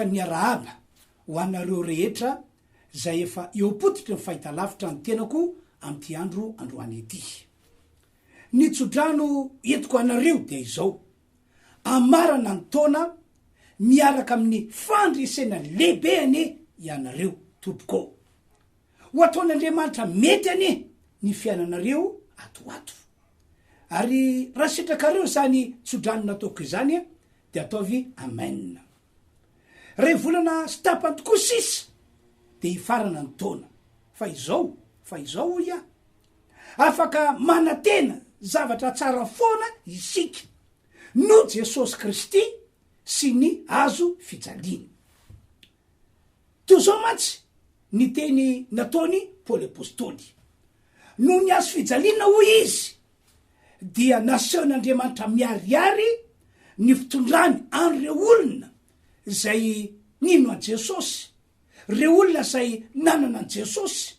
Manolotra ny arahaba ho anareo rehetra izay efa eo am-pototry ny fahitalavitra ny tenako amin'ity andro androany ity. Ny tsodrano entiko anareo dia izao, Hamarana ny taona miaraka amin'ny fandresena lehibe anie ianareo tompoko. Ho ataon'Andriamanitra mety anie ny fiainanareo ato ho ato. Ary raha sitrakareo izany tsodrano nataoko izany dia ataovy amen. Ray volana sy tapany tokoa sisa dia hifarana ny taona. Fa izao, fa izao hoy aho, afaka manantena zavatra tsara foana isika noho Jesosy Kristy sy ny hazo fijaliany. Toy izao mantsy ny teny nataon'i Paoly Apostoly, Noho ny hazo fijaliana, hoy izy, dia nasehon'Andriamanitra miharihary ny fitondrany an'ireo olona izay nino an'i Jesosy, ireo olona izay nanana an'i Jesosy.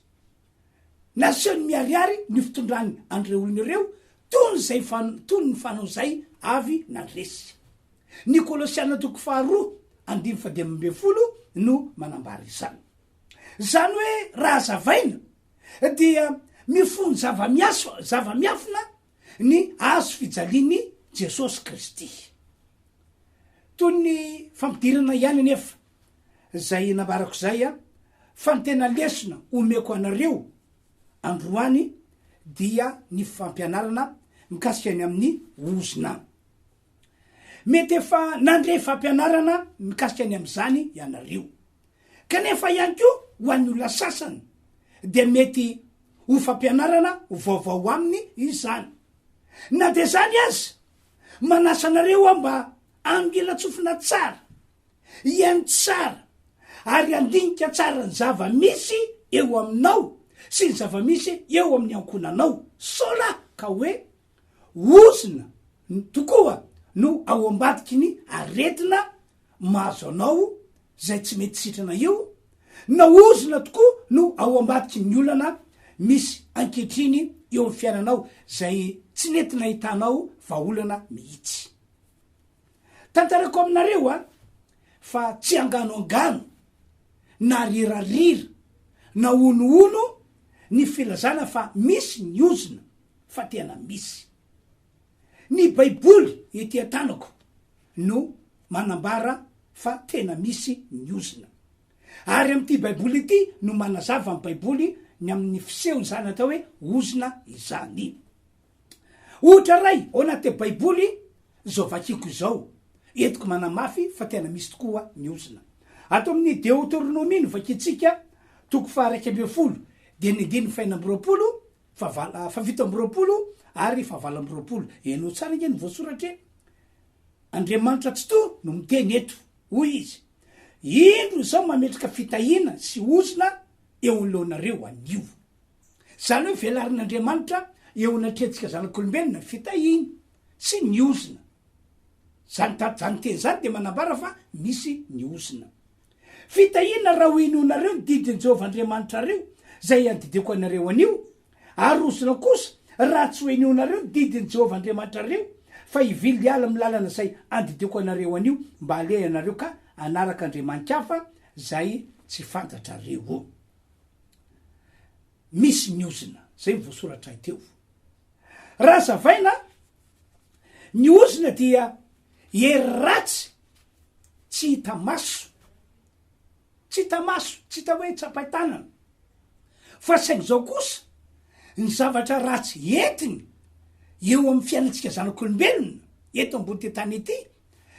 Nasehony miharihary ny fitondrany an'ireo olona ireo toy ny izay toy ny fanao izay avy nandresy. Ny Kolosiana toko faharoa andininy fahadimy ambin'ny folo no manambara izany. Izany hoe raha hazavaina dia mifono zava-miaso, zava-miafina ny hazo fijalian'i Jesosy Kristy. Toy ny fampidirana ihany anefa izay nambarako izay fa ny tena lesona omeko anareo androany dia ny fampianarana mikasika ny amin'ny ozona. Mety efa nandre fampianarana mikasika ny amin'izany ianareo. Kanefa ihany koa ho an'ny olona sasany dia mety ho fampianarana vaovao aminy izany. Na dia izany aza, manasa anareo aho mba hangilan-tsofina tsara, hihaino tsara ary handinika tsara ny zava-misy eo aminao sy ny zava-misy eo amin'ny ankohonanao, sao lahy ka hoe Ozona tokoa no ao ambadiky ny aretina mahazo anao izay tsy mety sitrana io, na ozona tokoa no ao ambadiky ny olana misy ankehitriny eo amin'ny fiainanao izay tsy nety nahitanao vahaolana mihitsy. Tantaraiko aminareo a, fa tsy angano angano na rirarira na honohono ny filazana fa misy ny ozona fa tena misy. Ny baiboly ety an-tanako no manambara fa tena misy ny ozona. Ary amin'ity baiboly ity no manazava ny baiboly ny amin'ny fisehon'izany atao hoe ozona izany. Ohatra iray ao anaty baiboly izao vakiko izao, entiko manamafy fa tena misy tokoa ny ozona. Ato amin'ny Deoteronomia no vakintsika toko faha-11 dia ny andininy faha-26 Fahavala, faha-27 ary faha-28. Henoy tsara ange ny voasoratra e! Andriamanitra Tsitoha no miteny eto. Hoy Izy, Indro Izaho mametraka fitahiana sy ozona eo anoloanareo anio. Izany hoe velarin'Andriamanitra eo anatrehantsika zanak'olombelona ny fitahiana sy ny ozona. Izany, izany teny izany dia manambara fa misy ny ozona. Fitahiana raha ho inoanareo ny didin'i Jehovah Andriamanitrareo, izay andidiako anareo anio, ary ozona kosa raha tsy ho inoanareo ny didin'i Jehovah Andriamanitrareo, fa hivily hiala amin'ny lalana izay andidiako anareo anio, mba haleha ianareo ka hanaraka andriamani-kafa izay tsy fantatrareo. Misy ny ozona, izay no voasoratray teo. Raha hazavaina, ny ozona dia hery ratsy tsy hita maso, tsy hita maso, tsy hita hoe tsapain-tanana, fa saingy izao kosa, ny zavatra ratsy entiny eo amin'ny fiainantsika zanak'olombelona eto ambony tany ety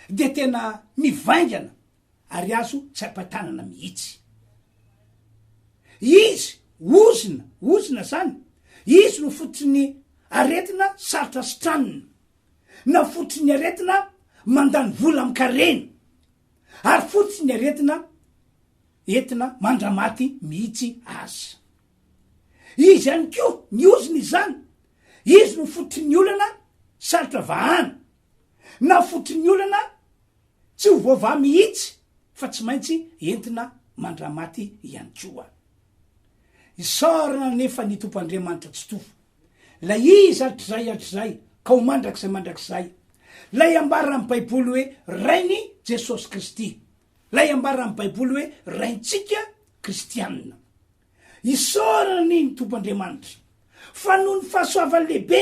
dia tena mivaingana ary azo tsapain-tanana mihitsy. Izy, ozona, ozona zany, izy no fototry ny aretina sarotra sitranina. na fototry ny aretina mandany vola amin-karena, ary fototry ny aretina entina mandramaty mihitsy aza. Izy ihany koa, ny ozona izany, izy no fototry ny olana sarotra vahana, na fototry ny olana tsy ho voavaha mihitsy fa tsy maintsy entina mandramaty ihany koa. Isaorana anefa ny Tompo Andriamanitra Tsitoha Ilay Izy hatrizay hatrizay ka ho mandrakizay mandrakizay. Ilay ambaran'ny Baiboly hoe Rain'i Jesosy Kristy. Ilay ambaran'ny Baiboly hoe Raintsika kristianina. Isaorana anie ny Tompo Andriamanitra fa noho ny fahasoavany lehibe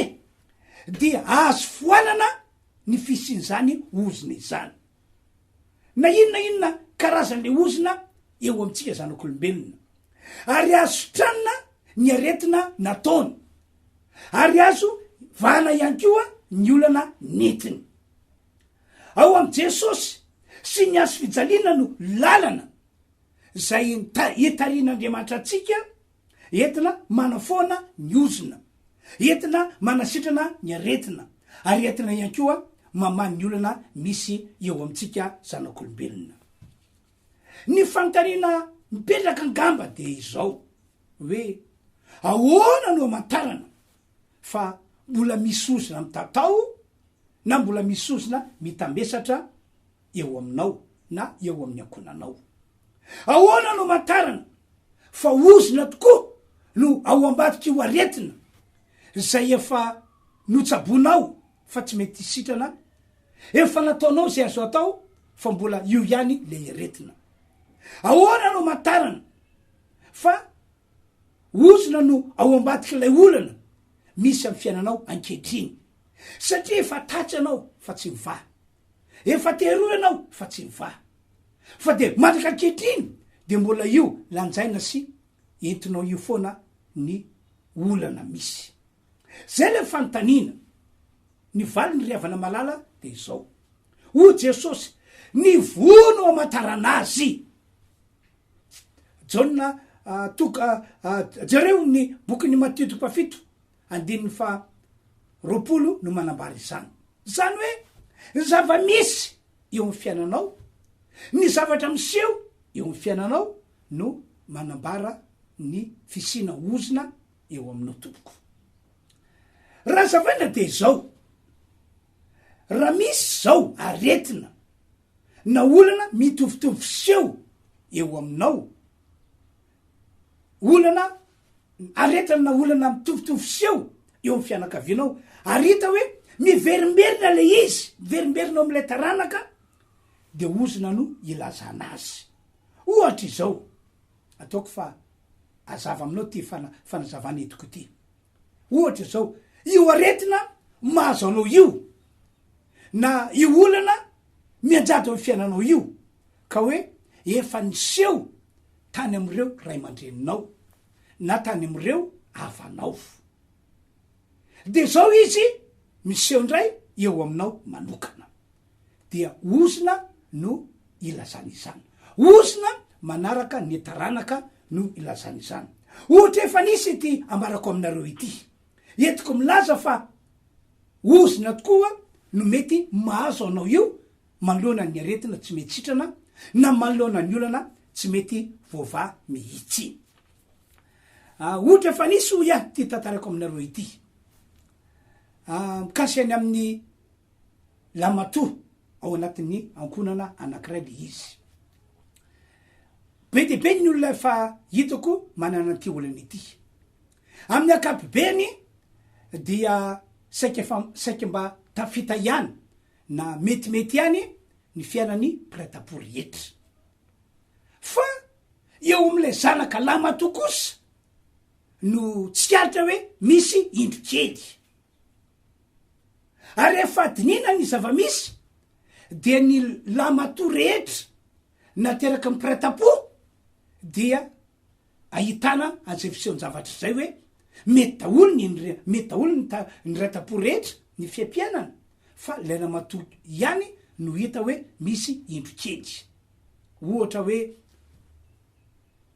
dia azo foanana ny fisian'izany ozona izany. Na inona inona karazan'ilay ozona eo amintsika zanak'olombelona. Ary azo sitranina ny aretina nataony. Ary azo vahana ihany koa ny olana nentiny. Ao amin'i Jesosy sy ny hazo fijaliana no lalana izay itarihin'Andriamanitra antsika entina manafoana ny ozona, entina manasitrana ny aretina, ary entina ihany koa mamaha ny olana misy eo amintsika zanak'olombelona. Ny fanontaniana mipetraka angamba dia izao hoe, ahoana no amantarana fa mbola misy ozona mitatao na mbola misy ozona mitambesatra eo aminao na eo amin'ny ankohonanao? Ahoana no amantarana fa ozona tokoa no ao ambadik'io aretina izay efa notsaboinao fa tsy mety sitrana? Efa nataonao izay azo atao fa mbola io ihany le aretina. Ahoana no amantarana fa ozona no ao ambadik'ilay olana misy amin'ny fiainanao ankehitriny? Satria efa tatsy ianao fa tsy mivaha. Efa teroa ianao fa tsy mivaha. Fa dia mandraka ankehitriny dia mbola io lanjaina sy entinao io foana ny olana misy. Zay ilay fanontaniana. Ny valiny ry havana malala dia izao. Hoy Jesosy, ny voa no amantarana azy. Jaona toko jereo ny bokin'ny Matio toko fahafito andininy faha 20 no manambara izany. Izany hoe ny zava-misy eo amin'ny fiainanao, ny zavatra miseho eo amin'ny fiainanao no manambara ny fisiana ozona eo aminao tompoko. Raha zavaina dia izao, raha misy izao aretina na olana mitovitovy fiseho eo aminao, olana, aretina na olana mitovitovy fiseho eo amin'ny fianakavianao, ary hita hoe miverimberina ilay izy, miverimberina ao amin'ilay taranaka, dia ozona no ilazana azy. Ohatra izao, ataoko fa Hazava aminao ity fanazavana entiko ity. Ohatra izao, io aretina mahazo anao io, na io olana mianjady amin'ny fiainanao io, ka hoe efa niseho tany amin'ireo ray aman-dreninao, na tany amin'ireo havanao. Dia izao izy miseho indray eo aminao manokana. dia ozona no ilazana izany. Ozona manaraka ny taranaka no ilazana izany. Ohatra efa nisy ity ambarako aminareo ity. Entiko milaza fa ozona tokoa no mety mahazo anao io manoloana ny aretina tsy mety sitrana na manoloana ny olana tsy mety voavaha mihitsy. Ah, ohatra efa nisy hoy aho ity tantarako aminareo ity. Ah, mikasika ny amin'ny Lamatoa ao anatin'ny ankohonana anankiray le izy. Be dia be ny olona efa hitako manana an'ity olana ity. Amin'ny ankapobeny dia saika efa saika mba tafita ihany na metimety ihany ny fiainan'ny mpiray tampo rehetra. Fa eo amin'ilay zanaka lamatoa kosa no tsikaritra hoe misy indro kely. Ary rehefa dinihina ny zava-misy dia ny lamatoa rehetra nateraky ny mpiray tampo dia ahitana an'izay fisehon-javatra izay hoe mety daholo ny mety daholo ny ta- ny ray tampo rehetra ny fiaimpiainana fa ilay ramatoa ihany no hita hoe misy indro kely. Ohatra hoe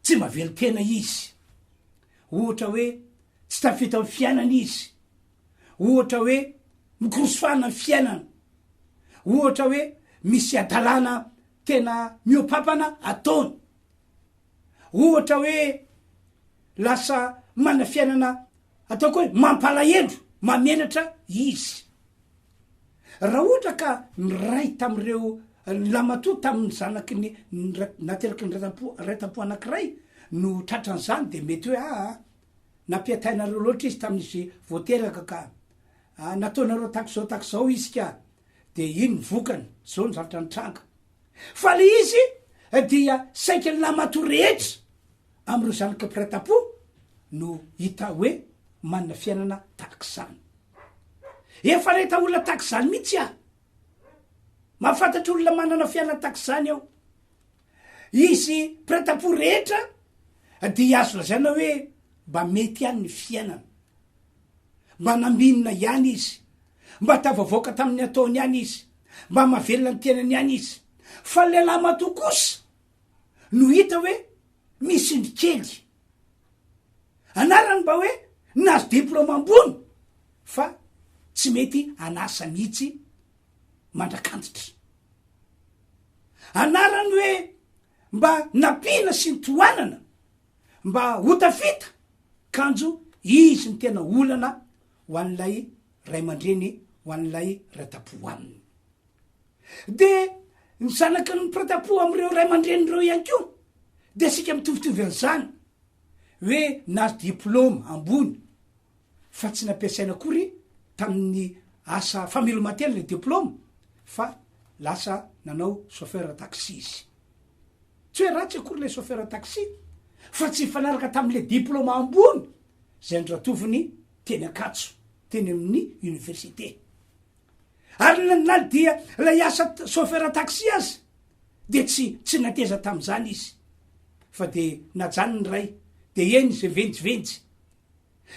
tsy mahavelon-tena izy, ohatra hoe tsy tafita amin'ny fiainana izy, ohatra hoe mikorosofana ny fiainana, ohatra hoe misy hadalana tena mihoa-papana ataony, ohatra hoe lasa mana fiainana ataoko hoe mampalahelo, mahamenatra izy. Raha ohatra ka ny ray tamin'ireo lamatoa tamin'ny zanaky ny nateraky ny ray tampo anankiray no tratran'izany dia mety hoe aa nampiatainareo loatra izy tamin'izy vao teraka ka nataonareo tahak'izao tahak'izao izy ka dia iny ny vokany, zao ny zavatra nitranga. Fa le izy dia saika ny lahimatoa rehetra amin'ireo zanaka mpiray tampo no hita hoe manana fiainana tahaka izany. Efa nahita olona tahaka izany mihitsy aho. Mahafantatra olona manana fiainana tahaka izany aho. Izy mpiray tampo rehetra dia azo lazaina hoe mba mety ihany ny fiainana. Mba nambinina ihany izy. Mba tafavoaka tamin'ny ataony ihany izy. Mba mahavelona ny tenany ihany izy. Fa ilay lahimatoa kosa no hita hoe misy indry kely. Anarany mba hoe nahazo diplôme ambony fa tsy mety an'asa mihitsy mandrak'antitra. Anarany hoe mba nampiana sy nitohanana mba ho tafita kanjo izy no tena olana ho an'ilay ray aman-dreny, ho an'ilay ratapo aminy. De ny zanaky ny mpiratapo amin'ireo ray aman-dreny ireo ihany koa de asika mitovitovy an'izany hoe nahazo diplôma ambony fa tsy nampiasaina akory tamin'ny asa fameloman-tena le diplôma fa lasa nanao chauffeur taxi izy. Tsy hoe ratsy akory le chauffeur taxi fa tsy nifanaraka tamin'le diplôma ambony zay noratoviny teny Ankatso, teny amin'ny université. Ary na na dia ilay asa chauffeur taxi aza dia tsy tsy nateza tamin'izany izy fa dia najanony ny ray dia eny izay venjivenjy.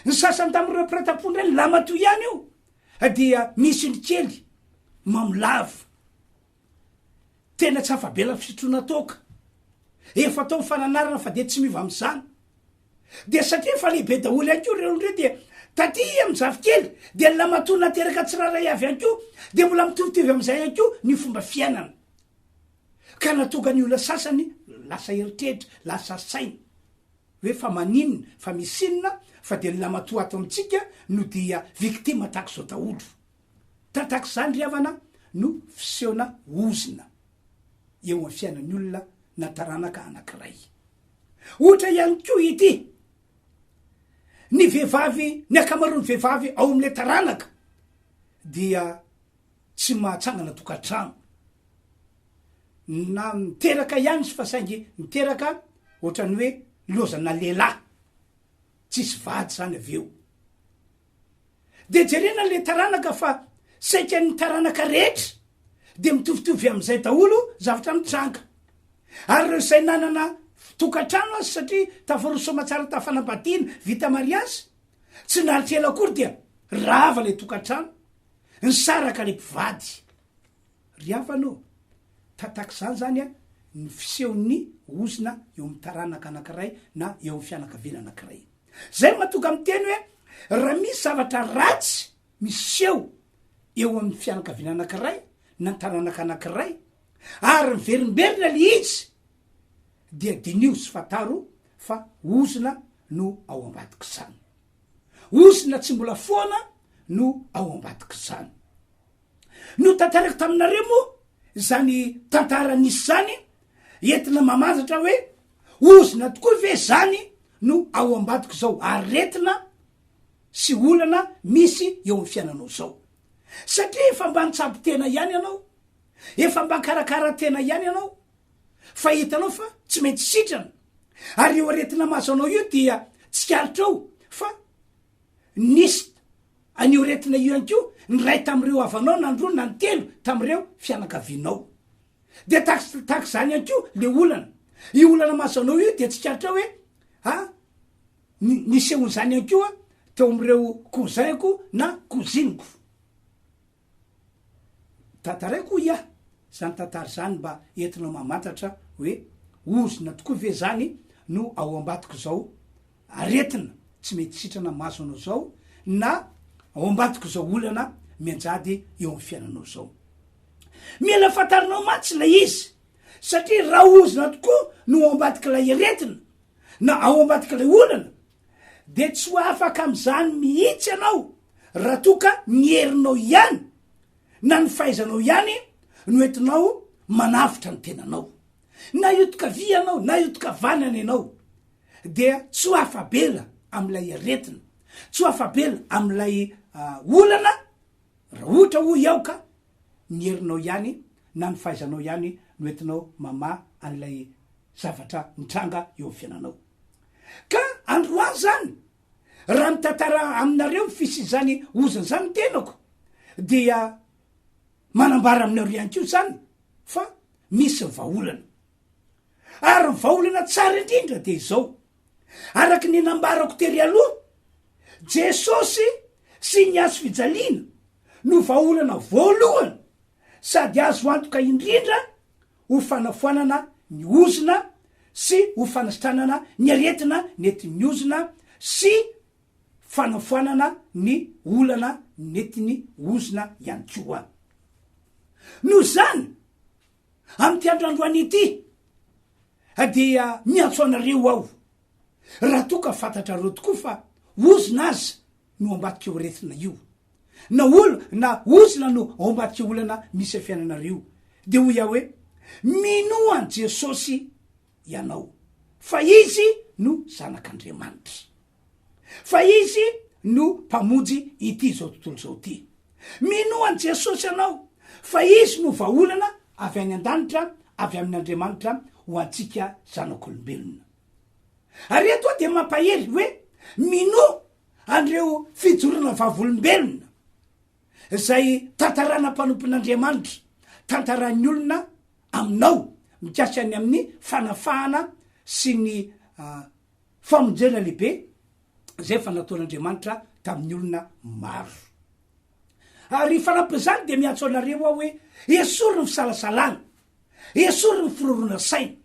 Ny sasany tamin'ireo mpiray tampo indray ny lamatoa ihany io dia misy ny kely mamo lava. Tena tsy afa-bela fisotroana toaka. Efa atao ny fananarana fa dia tsy miova amin'izany. Dia satria efa lehibe daholo ihany koa ireo olona ireo dia taty amin'ny zafikely dia ny lamatoa nateraka tsirairay avy ihany koa dia mbola mitovitovy amin'izay ihany koa ny fomba fiainana. Ka nahatonga ny olona sasany lasa eritreritra, lasa saina hoe fa maninona, fa misy inona fa dia ny lamatoa ato amintsika no dia victime tahaka izao daholo. Tahaka izany ry havana no fisehona ozona eo amin'ny fiainan'ny olona na taranaka anankiray. Ohatra ihany koa ity, ny vehivavy, ny ankamaroan'ny vehivavy ao amin'ilay taranaka dia tsy mahatsangana tokantrano. Na miteraka ihany izy fa saingy miteraka ohatran'ny hoe lozana lehilahy, tsisy vady izany avy eo. Dia jerena le taranaka fa saika ny taranaka rehetra dia mitovitovy amin'izay daholo zavatra mitranga. Ary ireo izay nanana tokantrano aza satria tafaroso soamatsara tafanambadiana, vita mariazy, tsy naharitra ela akory dia rava le tokantrano, nisaraka le mpivady. Ry havana ô, tatak'izany zany a ny fisehon'ny ozona eo amin'ny taranaka anankiray na eo amin'ny fianakaviana anankiray. Zay no mahatonga miteny hoe raha misy zavatra ratsy miseho eo amin'ny fianakaviana anankiray na ny taranaka anankiray ary miverimberina le izy dia diniho sy fantaro fa ozona no ao ambadik'izany. Ozona tsy mbola foana no ao ambadik'izany. Notantaraiko taminareo moa izany tantara nisy izany, entina mamantatra hoe ozona tokoa ve izany no ao ambadik'izao aretina sy olana misy eo amin'ny fiainanao izao. Satria efa mba nitsabo tena ihany ianao, efa mba nikarakara tena ihany ianao, fa hitanao fa tsy maintsy sitrana. Ary io aretina mahazo anao io dia tsikaritrao fa nisy An'io aretina io ihany koa ny iray tamin'ireo havanao na ny roa na ny telo tamin'ireo fianakavianao. Dia tahaka izany ihany koa le olana. Io olana mahazo anao io dia tsikaritrao hoe a nisehon'izany ihany koa teo amin'ireo cousin-ko na cousine-ko. Tantaraiko hoy aho zany tantara zany mba entinao mamantatra hoe ozona tokoa ve zany no ao ambadik'izao aretina tsy mety sitrana mahazo anao zao na ao ambadik'izao olana mianjady eo amin'ny fiainanao zao. Mila fantarinao mantsy ilay izy satria raha ozona tokoa no ao ambadik'ilay aretina na ao ambadik'ilay olana dia tsy ho afaka amin'izany mihitsy ianao raha toa ka ny herinao ihany na ny fahaizanao ihany no entinao manavotra ny tenanao. Na hiotin-kavia ianao na hiotin-kavanana ianao dia tsy ho afa-bela amin'ilay aretina, tsy ho afa-bela amin'ilay ah, olana raha ohatra hoy aho ka ny herinao ihany na ny fahaizanao ihany no entinao mamaha. an'ilay zavatra mitranga eo amin'ny fiainanao. Ka androany zany, raha mitantara aminareo ny fisian'izany ozona izany ny tenako, dia manambara aminareo ihany koa izany fa misy ny vahaolana. Ary ny vahaolana tsara indrindra dia izao, araka ny nambarako tery aloha, Jesosy sy ny hazo fijaliana no vahaolana voalohany sady azo antoka indrindra ho fanafoanana ny ozona sy ho fanasitranana ny aretina nentin'ny ozona sy fanafoanana ny olana nentin'ny ozona ihany koa. Noho izany, amin'ity andro androany ity dia miantso anareo aho, raha toa ka fantatrareo tokoa fa ozona aza no ambadika io aretina io, na ol na ozona no ao ambadika olana misy eo fiainanareo, dia hoy aho hoe, minoa an'i Jesosy ianao, fa Izy no Zanak'Andriamanitra. Fa Izy no Mpamonjy ity izao tontolo izao ity. Minoa an'i Jesosy ianao, fa Izy no vahaolana avy any an-danitra, avy amin'Andriamanitra ho antsika zanak'olombelona. Ary eto aho dia mampahery hoe, minoa an'ireo fijoroana vavolombelona izay tantarana mpanompon'Andriamanitra, tantaran'ny olona aminao mikasika ny amin'ny fanafahana sy ny famonjena lehibe izay efa nataon'Andriamanitra tamin'ny olona maro. Ary fanampin'izany dia miantso anareo aho hoe esory ny fisalasalana, Esory ny firoroana saina.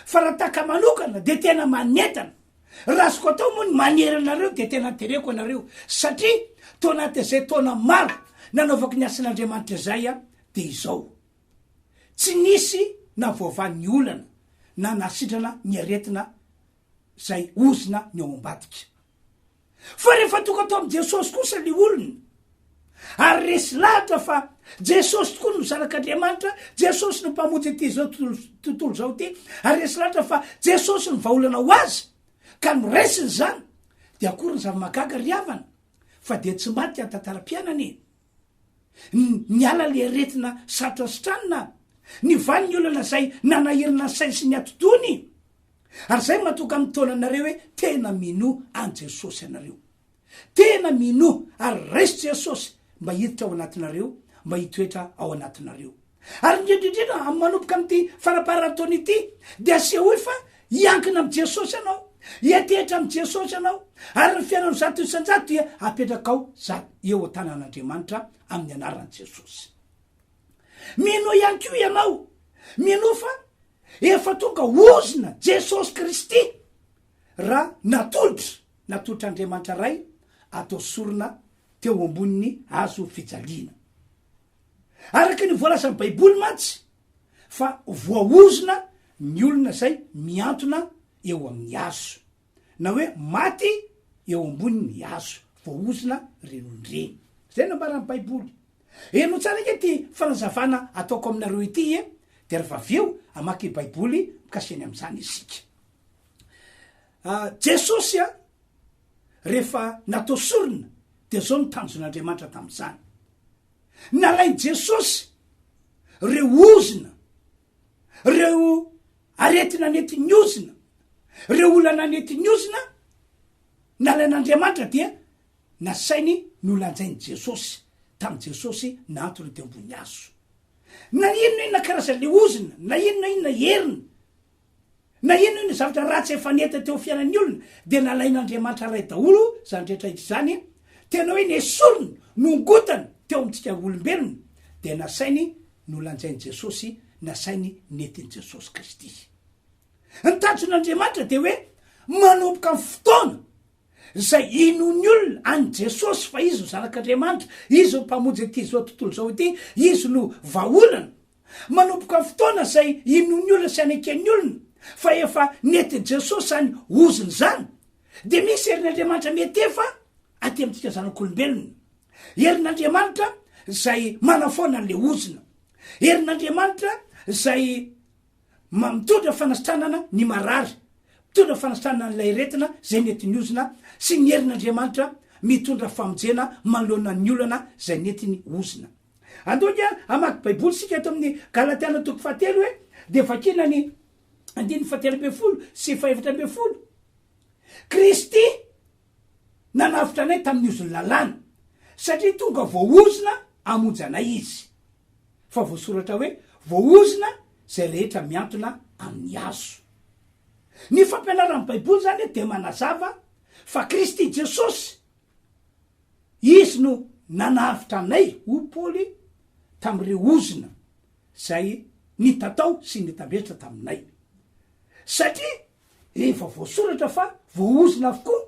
Fa raha taka manokana dia tena manentana. Raha azoko atao moa ny manery anareo dia tena tereko anareo satria tao anatin'izay taona maro nanaovako ny asan'Andriamanitra izay dia izao. Tsy nisy na voavaha ny olana na nahasitrana ny aretina izay ozona ny ao ambadika. Fa rehefa tonga tao amin'i Jesosy kosa le olona, ary resy lahatra fa Jesosy tokoa no Zanak'Andriamanitra, Jesosy no Mpamonjy ity izao tontolo izao ity, ary resy lahatra fa Jesosy no vahaolana ho azy, ka noraisiny izany, dia akory ny zava-mahagaga ry havana, fa dia tsy maty ny tantaram-piainana e! Niala le aretina sarotra sitranina, nivaly ny olana izay nanahirana ny sainy sy ny atidohany. Ary zay mahatonga mitaona anareo hoe tena minoa an'i Jesosy ianareo. Tena minoa ary raiso Jesosy mba hiditra ao anatinareo, mba hitoetra ao anatinareo. Ary indrindra indrindra amin'ny manomboka amin'ity faramparan'ny taona ity dia asehoy fa hiankina amin'i Jesosy ianao, hiantehitra amin'i Jesosy ianao, ary ny fiainanao 100% dia apetrakao eo an-tanan'Andriamanitra amin'ny anaran'i Jesosy. Minoa ihany koa ianao, minoa fa Efa tonga ozona Jesosy Kristy raha natolotra, natolotr'Andriamanitra Ray atao sorona teo ambonin'ny hazo fijaliana. Araka ny voalazan'ny Baiboly mantsy fa voaozona ny olona izay mihantona eo amin'ny hazo, na hoe maty eo ambonin'ny hazo, voaozona ireny olona ireny. Izay no nambaran'ny Baiboly. Henoy tsara ange ity fanazavana ataoko aminareo ity e, dia rehefa avy eo hamaky Baiboly mikasika ny amin'izany isika. Ah, Jesosy a, rehefa natao sorona dia zao no tanjon'Andriamanitra tamin'izany. Nalain'i Jesosy reo ozona, reo aretina nentin'ny ozona, reo olana nentin'ny ozona, nalain'Andriamanitra dia Nasainy nolanjain'i Jesosy, tamin'i Jesosy nahantona teo ambony hazo. Na inona inona karazan'ilay ozona, na inona inona heriny, na inona inona zavatra ratsy efa nentiny teo amin'ny fiainan'ny olona, dia nalain'Andriamanitra Ray daholo izany rehetra izany, tena hoe nesoriny, nongotany teo amintsika olombelona, dia nasainy nolanjain'i Jesosy, nasainy nentin'i Jesosy Kristy. Ny tanjon'Andriamanitra dia hoe manomboka ny fotoana Izay inoan'ny olona an'i Jesosy fa Izy no Zanak'Andriamanitra, Izy no Mpamonjy ity izao tontolo izao ity, Izy no vahaolana. Manomboka ny fotoana izay inoan'ny olona sy aneken'ny olona fa efa nentin'i Jesosy izany ozona izany, dia misy herin'Andriamanitra mietefa aty amintsika zanak'olombelona. Herin'Andriamanitra izay manafoana an'ilay ozona. Herin'Andriamanitra izay Mitondra fanasitranana ny marary, mitondra fanasitranana an'ilay aretina izay nentin'ny ozona, sy ny herin'Andriamanitra mitondra famonjena manoloana ny olana izay nentin'ny ozona. Andao ange hamaky Baiboly isika eto amin'ny Galatiana toko fahatelo e, dia vakina ny. Andininy fahatelo ambin'ny folo sy faha-14, Kristy nanavotra anay tamin'ny ozon'ny lalàna, satria tonga voaozona hamonjy anay Izy. Fa voasoratra hoe, Voaozona izay rehetra mihantona amin'ny hazo. Ny fampianaran'ny Baiboly izany dia manazava fa Kristy Jesosy, Izy no nanavotra anay, hoy Paoly, tamin'ireo ozona izay nitatao sy nitambesatra taminay. Satria efa voasoratra fa voaozona avokoa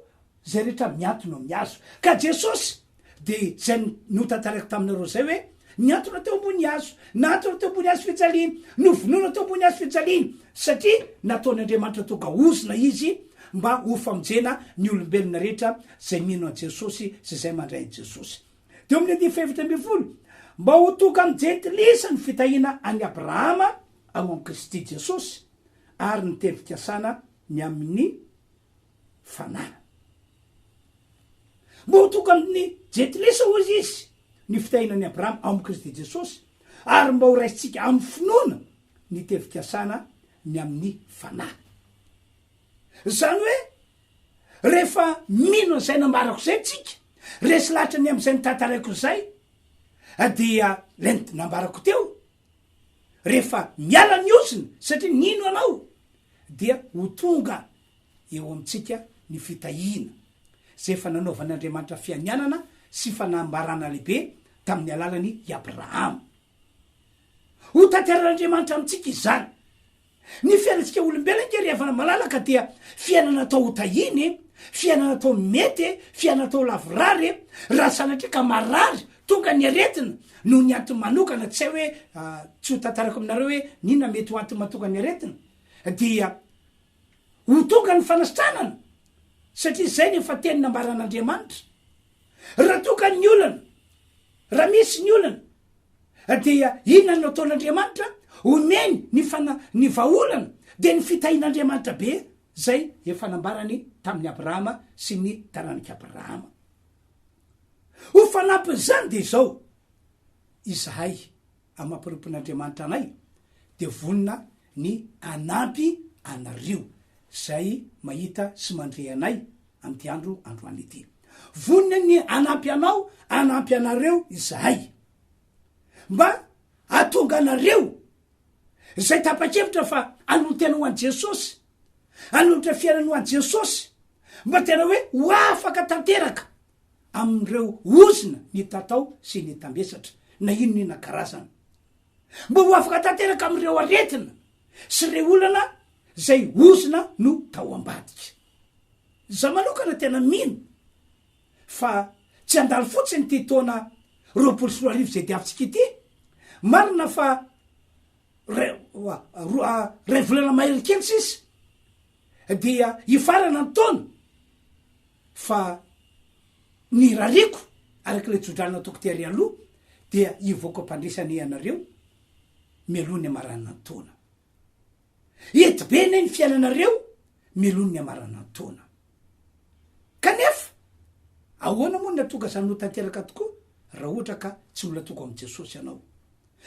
izay rehetra mihantona amin'ny hazo. Ka Jesosy dia izay notantaraiko taminareo izay hoe, nihantona teo ambony hazo, nahantona teo ambony hazo fijaliana, novonoina teo ambony hazo fijaliana, satria nataon'Andriamanitra tonga ozona Izy mba ho famonjena ny olombelona rehetra izay mino an'i Jesosy sy izay mandray an'i Jesosy. Teo amin'ny andininy faha-14, mba ho tonga amin'ny jentilisa ny fitahiana an'i Abrahama ao amin'i Kristy Jesosy, ary ny teny fikasana ny amin'ny Fanahy. Mba ho tonga amin'ny jentilisa, hoy izy, ny fitahiana an'i Abrahama ao amin'i Kristy Jesosy, ary mba ho raisintsika amin'ny finoana ny teny fikasana ny amin'ny Fanahy. Izany hoe, rehefa mino an'izay nambarako izay tsika, resy lahatra ny amin'izay notantaraiko izay, dia ilay nambarako teo, rehefa miala ny ozona satria nino anao, dia ho tonga eo amintsika ny fitahiana izay efa nanaovan'Andriamanitra fianianana sy fanambarana lehibe tamin'ny alalan'i Abrahama. Ho tanterahan'Andriamanitra amintsika izany. Ny fiainantsika olombelona ange ry havana malalaka dia fiainana atao ho tahiana e, fiainana atao mety e, fiainana atao lavorary e, raha sanatria ka marary, tonga ny aretina noho ny antony manokana, tsy hay hoe tsy ho tantarako aminareo hoe n'inona mety ho antony mahatonga ny aretina, dia ho tonga ny fanasitranana satria izay ny efa teny nambaran'Andriamanitra. Raha tonga ny olana, raha misy ny olana, Dia inona no ataon'Andriamanitra? Omeny ny fana, ny vahaolana, dia ny fitahian'Andriamanitra be izay efa nambarany tamin'i Abrahama sy ny taranak'i Abrahama. Ho fanampin'izany dia izao, izahay amam-panompon'Andriamanitra anay dia vonona ny hanampy anareo izay mahita sy mandre anay amin'ity andro androany ity. Vonona ny hanampy anao, hanampy anareo izahay. Mba hahatonga anareo izay tapa-kevitra fa hanolo-tena ho an'i Jesosy, hanolotra fiainana ho an'i Jesosy, mba tena hoe ho afaka tanteraka amin'ireo ozona nitatao sy nitambesatra, na inona inona karazana. Mba ho afaka tanteraka amin'ireo aretina sy ireo olana izay ozona no tao ambadika. Izaho manokana tena mino fa tsy handalo fotsiny ity taona 2020 izay diavintsika ity. Marina fa ray volana mahery kely sisa dia hifarana ny taona fa ny rariko araka ilay tsodrano nataoko tery aloha dia hivoaka am-pandresana ianareo mialoha ny hamaranana ny taona. Ety be anie ny fiainanareo mialoha ny hamaranana ny taona. Kanefa, ahoana moa no nahatonga izany ho tanteraka tokoa raha ohatra ka tsy mbola tonga ao amin'i Jesosy ianao?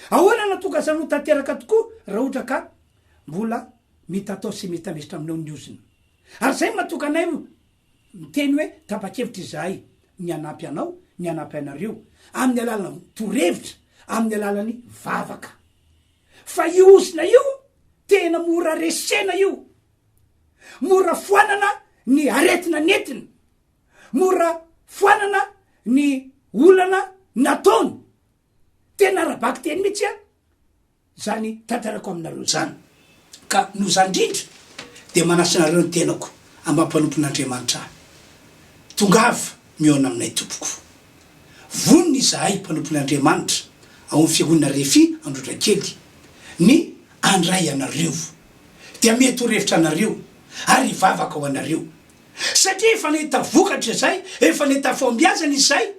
Ahoana no nahatonga izany ho tanteraka tokoa raha ohatra ka mbola mitatao sy mitamesitra aminao ny ozona? Ary izay no mahatonga anay miteny hoe tapa-kevitra izahay ny hanampy anao, ny hanampy anareo, amin'ny alalan'ny torohevitra, amin'ny alalan'ny vavaka. Fa io ozona io tena mora resena io. Mora foanana ny aretina nentiny. Mora foanana ny olana nataony. Tena ara-bakiteny mihitsy a zany tantarako aminareo zany. Ka noho izany indrindra dia manasa anareo ny tenako amam-panompon'Andriamanitra ahy. Tongava mihaona aminay tompoko. Vonona izahay mpanompon'Andriamanitra ao amin'ny fiangonana Refi Androndrakely ny handray anareo. Dia mety ho revitra anareo ary hivavaka ho anareo. Satria efa nahita vokatra izay, efa nahita fahombiazana izay,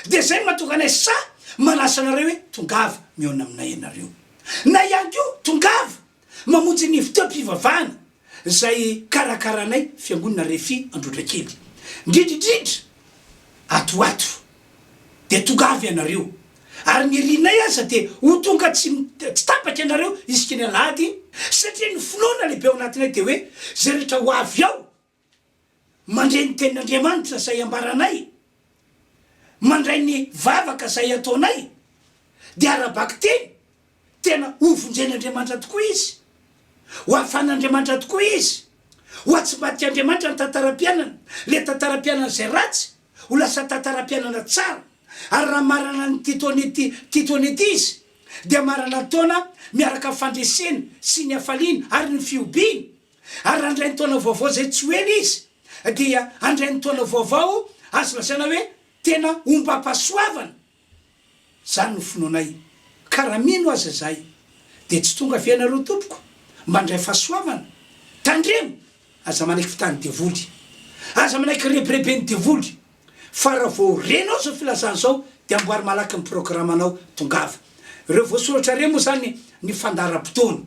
dia izay no mahatonga anay sahy manasa anareo hoe tongava mihaona aminay ianareo. Na ihany koa tongava mamonjy ny fotoam-pivavahana izay karakaranay fiangonana Refi Androndrakely. Indrindra indrindra ato ho ato dia tongava ianareo. Ary ny irinay aza dia ho tonga tsy tsy tapaka ianareo isaky ny alahady, satria ny finoana lehibe ao anatinay dia hoe izay rehetra ho avy ao mandre ny tenin'Andriamanitra izay ambaranay, mandray ny vavaka izay ataonay, dia ara-bakiteny tena hovonjen'Andriamanitra tokoa izy, ho afan'Andriamanitra tokoa izy, ho atsimbadik'Andriamanitra ny tantaram-piainana, ilay tantaram-piainana izay ratsy ho lasa tantaram-piainana tsara, ary raha marana an'ity taona ity ity taona ity izy dia marana ny taona miaraka amin'ny fandresena sy ny hafaliana ary ny fihobiana, ary raha handray ny taona vaovao izay tsy ho ela izy dia handray ny taona vaovao azo lazaina hoe tena ombam-pahasoavana. Zany no finoanay. Ka raha mino aza izahay, dia tsy tonga ve ianareo tompoko mba handray fahasoavana? Tandremo! Aza manaiky fitahan'ny devoly. Aza manaiky rebireben'ny devoly. Fa raha vao renao izao filazana izao dia amboary malaky ny programanao, tongava. Ireo voasoratra ireo moa izany ny fandaharam-potoana.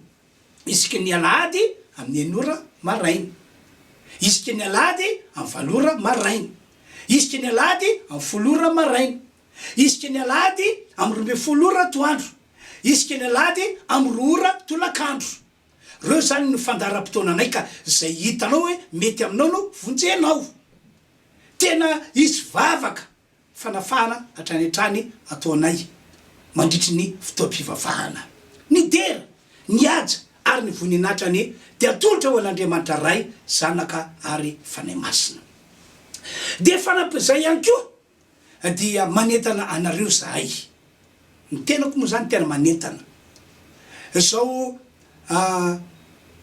Isaky ny alahady amin'ny enina ora maraina. Isaky ny alahady amin'ny valo ora maraina. Isaky ny alahady amin'ny folo ora maraina. Isaky ny alahady amin'ny 12 ora atoandro. Isaky ny alahady amin'ny roa ora tolakandro. Reo zany no fandaharam-potoananay ka zay hitanao hoe mety aminao no vonjenao. Tena hisy vavaka fanafahana hatrany hatrany ataonay mandritry ny fotoam-pivavahana. Ny dera, ny haja ary ny voninahitra anie dia atolotra ho an'Andriamanitra Ray, Zanaka ary Fanahy Masina. Dia fanampin'izay ihany koa dia manentana anareo zahay, ny tenako moa zany tena manentana, zao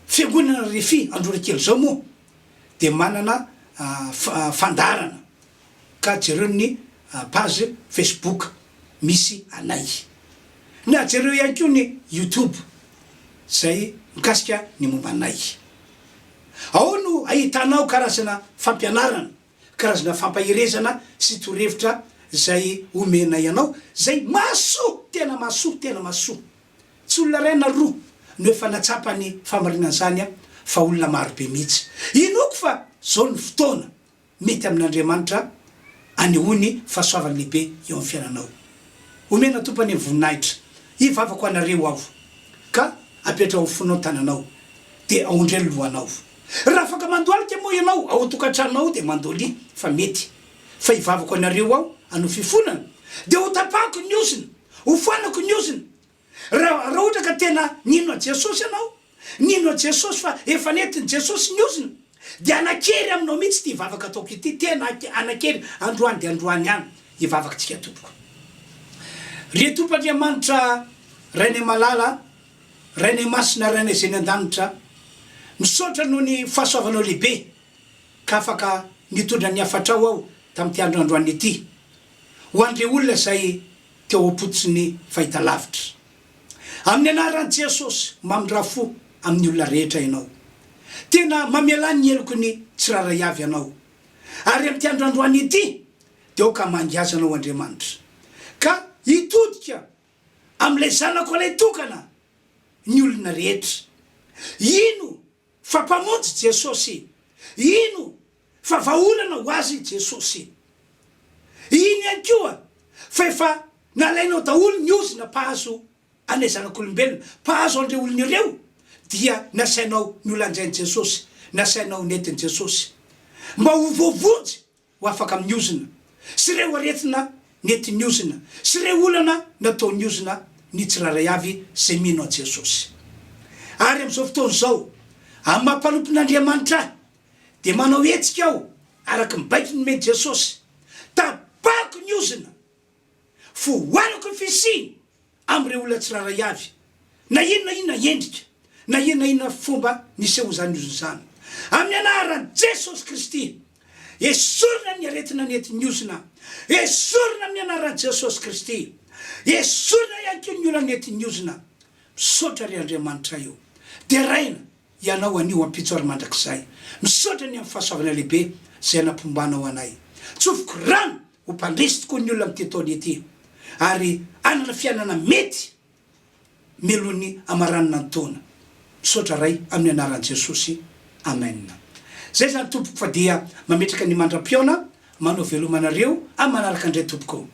fiangonana Refi Androrakely zao moa dia manana fandaharana ka jereo ny page facebook misy anay, na jereo ihany koa ny youtube zay mikasika ny momba anay, ao no ahitanao karazana fampianarana karazana fampaherezana sy torohevitra izay omenay anao, izay mahasoa, tena mahasoa, tena mahasoa. Tsy olona iray na roa no efa nahatsapa ny fahamarinan'izany fa olona marobe mihitsy. Inoako fa izao no fotoana mety amin'Andriamanitra anehoany fahasoavany lehibe eo amin'ny fiainanao. Omena Tompo anie ny voninahitra. Hivavaka ho anareo aho ka apetraho amin'ny fonao ny tananao dia aondreo ny lohanao. Raha afaka mandohalika moa ianao ao an-tokantranonao ao dia mandolia fa mety. Fa hivavaka ho anareo aho hanao fifonana dia ho tapahako ny ozona, ho foanako ny ozona. Raha raha ohatra ka tena nino an'i Jesosy ianao, nino an'i Jesosy fa efa nentin'i Jesosy ny ozona dia hanan-kery aminao mihitsy ity vavaka ataoko ity, tena hanan-kery androany dia androany ihany hivavaka tsika tompoko. Ry Tompo Andriamanitra Rainay malala, Rainay Masina, Rainay izay any an-danitra, misaotra noho ny fahasoavanao lehibe ka afaka nitondra ny hafatrao aho tamin'ity andro androany ity ho an'ireo olona izay teo am-pototry ny fahitalavitra. Amin'ny anaran'i Jesosy, mamindrà fo amin'ny olona rehetra Ianao. Tena mamelà ny heloky ny tsirairay avy Ianao. Ary amin'ity andro androany ity, dia aoka hamangy azy Ianao Andriamanitra, ka hitodika amin'ilay Zanako ilay tokana ny olona rehetra. Hino fa Mpamonjy Jesosy. Hino fa vahaolana ho azy Jesosy. Hino ihany koa fa efa nalainao daholo ny ozona mpahazo anay zanak'olombelona, mpahazo an'ireo olona ireo dia nasainao nolanjain'i Jesosy, nasainao nentin'i Jesosy mba ho voavonjy ho afaka amin'ny ozona sy ireo aretina nentin'ny ozona sy ireo olana nataon'ny ozona ny tsirairay avy izay mino an'i Jesosy. Ary amin'izao fotoana izao, amin'ny maha mpanompon'Andriamanitra ahy, dia manao hetsika aho araka ny baiko nomen'i Jesosy, Tapahako ny ozona, foanako ny fisiany amin'ireo olona tsirairay avy, na inona inona endrika, na inona inona fomba nisehoan'izany ozona izany. Amin'ny anaran'i Jesosy Kristy, esorina ny aretina nentin'ny ozona, esorina amin'ny anaran'i Jesosy Kristy, esorina ihany koa ny olana nentin'ny ozona. Misaotra ry Andriamanitray o! Deraina Ianao anio, ampitso ary mandrakizay. Misaotra ny amin'ny fahasoavana lehibe izay nampombanao anay. Tsofiko rano ho mpandresy tokoa ny olona amin'ity taona ity ary hanana fiainana mety melohin'ny hamaranana ny taona. Misaotra Ray amin'ny anaran'i Jesosy. Amen. Zay zany tompoko fa dia mametraka ny mandra-pihaona manao veloma anareo amin'ny manaraka indray tompoko.